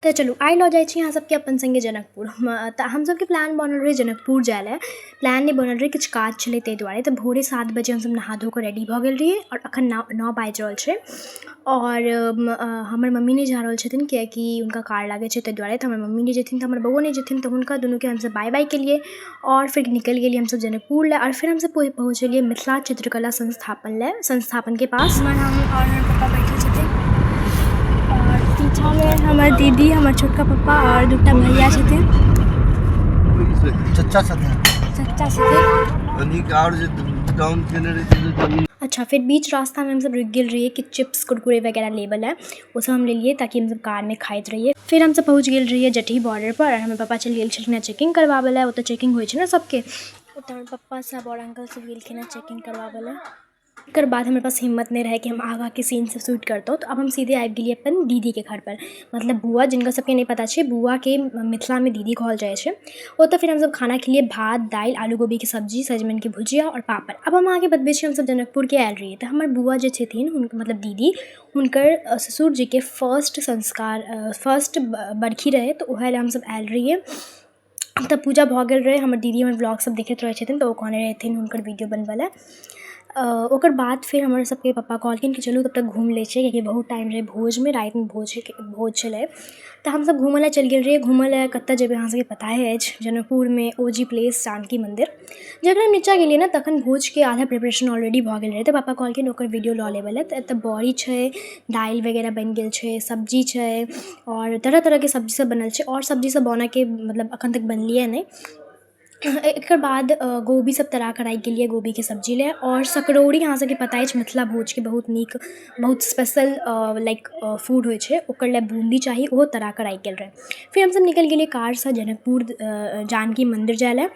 तऽ चलू, आइ लऽ जाइ छी अहाँ सबके अपन सङ्गे जनकपुर। तऽ हमसबके प्लान बनल रहै जनकपुर जाय लए। प्लान नहि बनल रहै, किछु काज छलै ताहि दुआरे। तऽ भोरे 7 बजे हमसब नहा धो कऽ रेडी भऽ गेल रहियै आओर अखन 9 बाजि रहल छै आओर हमर मम्मी नहि जा रहल छथिन, कियाकि हुनका कार लागै छै ताहि दुआरे। तऽ हमर मम्मी नहि जेथिन तऽ हमर बौओ नहि जेथिन। तऽ हुनका दुनूके हमसब बाय बाय केलियै आओर फेर निकलि गेलियै हमसब जनकपुर लए। आओर फेर हमसब पहुँचलियै मिथिला चित्रकला संस्थापन लए, संस्थापनके पास। हम आओर हमर पप्पा बैठल छथिन आओर पीछामे हमर दीदी, हमर छोटका पप्पा आओर दूटा भैया छथिन। चचा छथिन। चचा छथिन। नीक आओर जे डाउन केने रहै। अच्छा, फिर बीच रास्तामे हमसब रुकि गेल रहियै कि चिप्स, कुरकुरे वगैरह लेबऽ लए। ओ सब हम लेलियै ताकि हमसब कारमे खाइत रहियै। फेर हमसब पहुँच गेल रहियै जटही बॉर्डर पर। हमर पप्पा चलि गेल छलखिन हेँ चेकिंग करबाबऽ लए। ओतऽ चेकिंग होइ छै ने सबके। ओतऽ हमर पप्पा सब आओर अंकल सब गेलखिन हेँ चेकिंग करबाबऽ लए। एकर बाद हमरा पास हिम्मत नहि रहै कि हम आगाँके सीन सब शूट करितहुँ। तऽ आब हम सीधे आबि गेलियै अपन दीदीके घरपर, मतलब बुआ। जिनका सबके नहि पता छै, बुआके मिथिलामे दीदी कहल जाइ छै। ओतऽ फेर हमसब खाना खेलियै: भात, दालि, आलू गोभीके सब्जी, सजमनिके भुजिया आओर पापड़। आब हम अहाँके बतबै छी, हमसब जनकपुर किया आयल रहियै। तऽ हमर बुआ जे छथिन, मतलब दीदी, हुनकर ससुरजीके फर्स्ट संस्कार, फर्स्ट बरखी रहै, तऽ उएह लए हमसब आयल रहियै। तऽ पूजा भऽ गेल रहै। हमर दीदी हमर ब्लॉग सब देखैत रहै छथिन, तऽ ओ कहने रहथिन हुनकर वीडियो बनबै लए। ओकर बाद फेर हमर सबके पप्पा कहलखिन कि चलू, तब तक घूमि लै छियै, कियाकि बहुत टाइम रहै भोजमे। रातिमे भोज भोज छलै, तऽ हमसब घूमऽ लए चलि गेल रहियै। घूमऽ लए कतऽ जेबै, अहाँ सबके पताए अछि, जनकपुरमे ओ जी प्लेस, जानकी मन्दिर। जखन हम नीचाँ गेलियै ने, तखन भोजके आधा प्रिपरेशन ऑलरेडी भऽ गेल रहै। तऽ पापा कहलखिन ओकर वीडियो लऽ लेबऽ लए। तऽ एतऽ बड़ी छै, दालि वगैरह बनि गेल छै, सब्जी छै आओर तरह तरहके सब्जी सब बनल छै आओर सब्जी सब बनऽके मतलब अखन तक बनलैए नहि। एकर बाद गोभी सब तरा कऽ राखि गेलियै गोभीके सब्जी लए आओर सकरौरी। अहाँ सबके पता अछि, मिथिला भोजके बहुत नीक, बहुत स्पेशल लाइक फूड होइ छै। ओकर लए बून्दी चाही, ओहो तरा कऽ राखि गेल रहै। फेर हमसब निकलि गेलियै कारसँ जनकपुर जानकी मन्दिर जाय लए।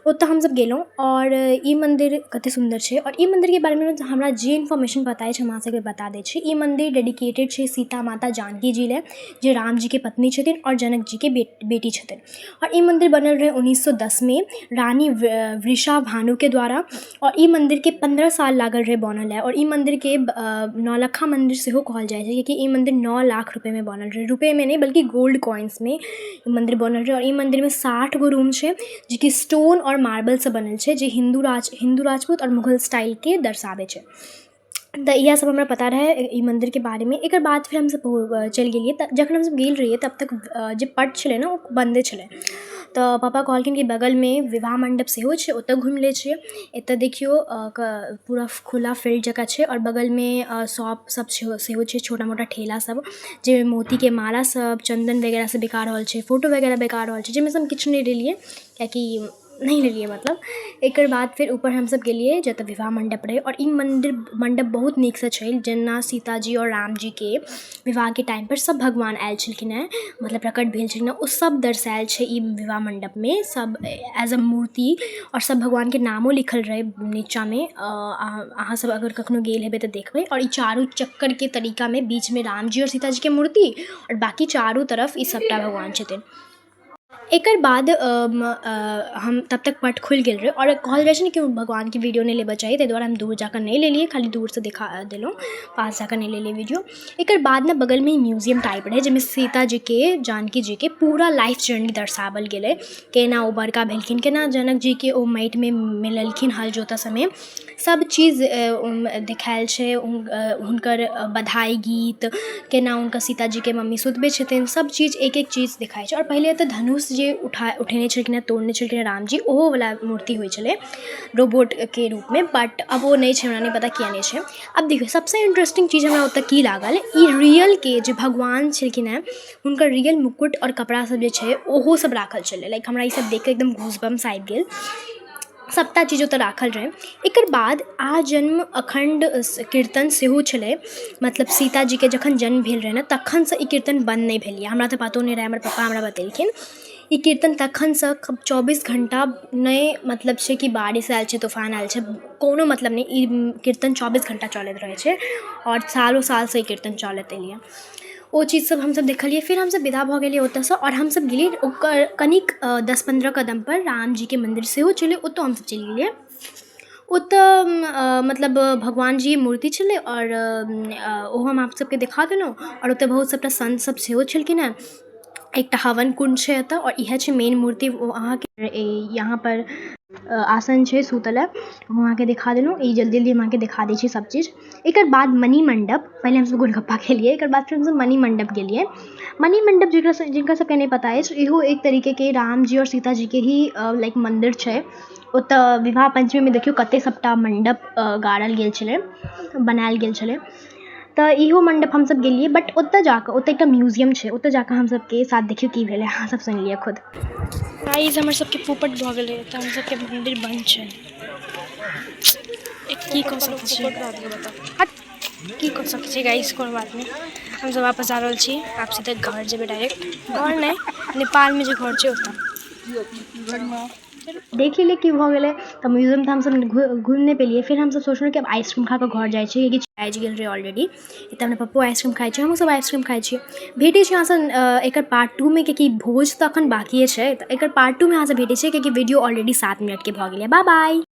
ओतऽ हमसब गेलहुँ आओर ई मन्दिर कते सुन्दर छै। आओर ई मन्दिरके बारेमे हमरा जे इन्फॉर्मेशन पता अछि, हम अहाँ सबके बता दै छी। ई मन्दिर डेडिकेटेड छै सीता माता जानकी जी लए, जे रामजीके पत्नी छथिन आओर जनक जीके बेटी छथिन। आओर ई मन्दिर बनल रहै 1910मे रानी वृषा भानुके द्वारा आओर ई मन्दिरके 15 साल लागल रहै बनऽ लए। आओर ई मन्दिरके नौलखा मन्दिर सेहो कहल जाइ छै, कियाकि ई मन्दिर 9 लाख रुपएमे बनल रहै। रुपएमे नहि, बल्कि गोल्ड कॉइन्समे ई मन्दिर बनल रहै। आओर ई मन्दिरमे 60 गो रूम छै, जेकि स्टोन आओर मार्बलसँ बनल छै, जे हिन्दू राजपूत आओर मुगल स्टाइलके दर्शाबै छै। तऽ इएह सब हमरा पता रहै ई मन्दिरके बारेमे। एकर बाद फेर हमसब चलि गेलियै। तऽ जखन हमसब गेल रहियै, तब तक जे पट छलै ने, ओ बन्दे छलै। तऽ पापा कहलखिन कि बगलमे विवाह मण्डप सेहो छै, ओतऽ घुमि लै छियै। एतऽ देखियौ, पूरा खुला फील्ड जकाँ छै आओर बगलमे शॉप सब सेहो छै, छोटा मोटा ठेला सब, जाहिमे मोतीके माला सब, चन्दन वगैरह सब बिका रहल छै, फोटो वगैरह बिका रहल छै, जाहिमे सँ हम किछु नहि लेलियै, कियाकि नहि लेलियै मतलब। एकर बाद फेर ऊपर हमसब गेलियै, जतऽ विवाह मण्डप रहै। आओर ई मन्दिर मण्डप बहुत नीकसँ छै। जेना सीताजी आओर रामजीके विवाहके टाइमपर सब भगवान आयल छलखिन हेँ, मतलब प्रकट भेल छलखिन हेँ, ओ सब दर्शायल छै ई विवाह मण्डपमे, सब एज अ मूर्ति। आओर सब भगवानके नामो लिखल रहै नीचाँमे। अहाँ सब अगर कखनो गेल हेबै तऽ देखबै। आओर ई चारू चक्करके तरीकामे, बीचमे रामजी आओर सीताजीके मूर्ति आओर बाँकी चारू तरफ ई सबटा भगवान छथिन। एकर बाद हम तब तक पट खुलि गेल रहै। आओर कहल जाइ छै ने कि भगवानके वीडियो नहि लेबऽ चाही, ताहि दुआरे हम दूर जाकऽ नहि लेलियै, खाली दूरसँ देखा देलहुँ, पास जाकऽ नहि लेलियै वीडियो। एकर बाद ने बगलमे म्यूजियम टाइप रहै, जाहिमे सीताजीके, जानकी जीके पूरा लाइफ जर्नी दर्शाओल गेलै, केना ओ बड़का भेलखिन, केना जनक जीके ओ माटिमे मिललखिन हल जोतऽ समय, सब चीज देखायल छै। हुनकर बधाई गीत, केना हुनका सीताजीके मम्मी सुतबै छथिन, सब चीज, एक एक चीज देखाइ छै। आओर पहिले तऽ धनुष जे उठेने छलखिन हेँ, तोड़ने छलखिन हेँ रामजी, ओहोवला मूर्ति होइ छलै रोबोटके रूपमे, बट आब ओ नहि छै। हमरा नहि पता किया नहि छै। आब देखियौ, सबसँ इंट्रेस्टिंग चीज हमरा ओतऽ की लागल, ई रियलके जे भगवान छलखिन हेँ, हुनकर रियल मुकुट आओर कपड़ा सब जे छै, ओहो सब राखल छलै। लाइक हमरा ई सब देखिकऽ एकदम गूजबम्स आबि गेल। सभटा चीज ओतऽ राखल रहै। एकर बाद आजन्म अखण्ड कीर्तन सेहो छलै। मतलब सीताजीके जखन जन्म भेल रहै ने, तखनसँ ई कीर्तन बन्द नहि भेल यऽ। हमरा तऽ पतो नहि रहै, हमर पप्पा हमरा बतेलखिन। ई कीर्तन तखनसँ 24 घण्टा नहि, मतलब छै कि बारिश आयल छै, तूफान आयल छै, कोनो मतलब नहि, ई कीर्तन 24 घण्टा चलैत रहै छै आओर सालो सालसँ ई कीर्तन चलैत एलैए। ओ चीज सब हमसब देखलियै। फेर हमसब विदा भऽ गेलियै ओतऽसँ आओर हमसब गेलियै ओकर कनिक 10-15 कदमपर रामजीके मन्दिर सेहो छलै। ओतऽ हमसब चलि गेलियै। ओतऽ मतलब भगवानजी मूर्ति छलै आओर ओहो हम आप सबके देखा देलहुँ। आओर ओतऽ बहुत सबटा सन्त सब सेहो छलखिन हेँ। एकटा हवन कुंड छै एतऽ आओर इएह छै मेन मूर्ति। ओ अहाँके यहाँ पर आसन छै सुतल, हम अहाँके देखा देलहुँ। ई जल्दी जल्दी हम अहाँके देखा दै छी सब चीज। एकर बाद मणि मंडप। पहिले हमसब गोलगप्पा खेलियै, एकर बाद फेर हमसब मणि मंडप गेलियै। मणि मंडप जेकरा जिनका सबके नहि पता अछि, इहो एक तरीकेके राम जी आओर सीता जीके ही लाइक मन्दिर छै। ओतऽ विवाह पञ्चमीमे देखियौ कते सबटा मण्डप गाड़ल गेल छलै, बनायल गेल छलै। तऽ इहो मण्डप हमसब गेलियै, बट ओतऽ जाकऽ, ओतऽ एकटा म्यूजियम छै, ओतऽ जाकऽ हमसबके साथ देखियौ की भेलै, अहाँ सब सुनि लिअ खुद। गाइस, हमर सबके पोपट भऽ गेलै। तऽ हम सबके मंदिर बंद छै। की कऽ सकै छी? हट, की कऽ सकै छी गाइस? कोनो बात नहि। हमसब वापस आ रहल छी। आब सीधे घर जेबै, डायरेक्ट घर नहि, नेपालमे जे घर छै ओतऽ। देख लेलियै की भऽ गेलै। तऽ म्यूजियम तऽ हमसब घुमि नहि पेलियै। फेर हमसब सोचलहुँ कि आब आइसक्रीम खा कऽ घर जाइ छी, कियाकि बाजि गेल रहै ऑलरेडी। एतऽ हमर पप्पो आइसक्रीम खाइ छै, हमहूँ सब आइसक्रीम खाइ छियै। भेटै छी अहाँसँ एकर पार्ट 2 मे, कियाकि भोज तऽ अखन बाकिए छै। तऽ एकर पार्ट 2 मे अहाँसँ भेटै छै, कियाकि वीडियो ऑलरेडी 7 मिनटके भऽ गेलै। Bye bye.